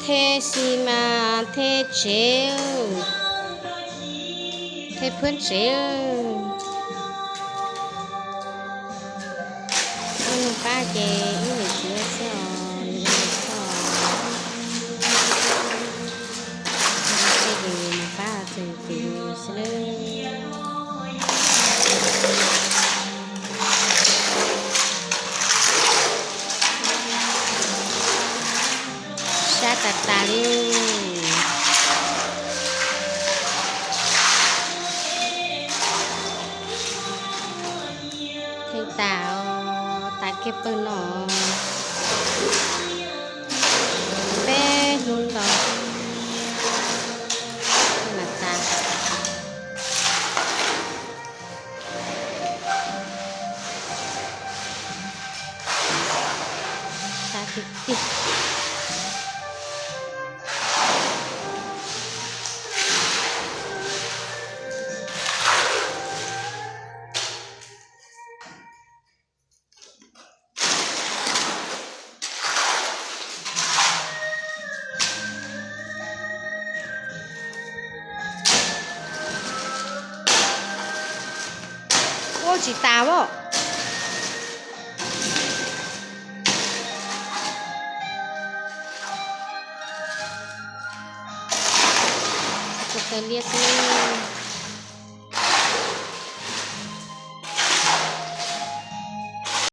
Thej xi mas thej tsev, thej phwb tsev. Ib nus pab ces ib nus tsis ua xwb os, nws ua xwb os. Ces nws pab txog tus xwb lawm. Sab tas tas li. Theej tas, tas kiag pawg no. Peb hnub ntau mas tas. Sab tiag tiag. Ua tsis tas as. Ua taw liab xwb.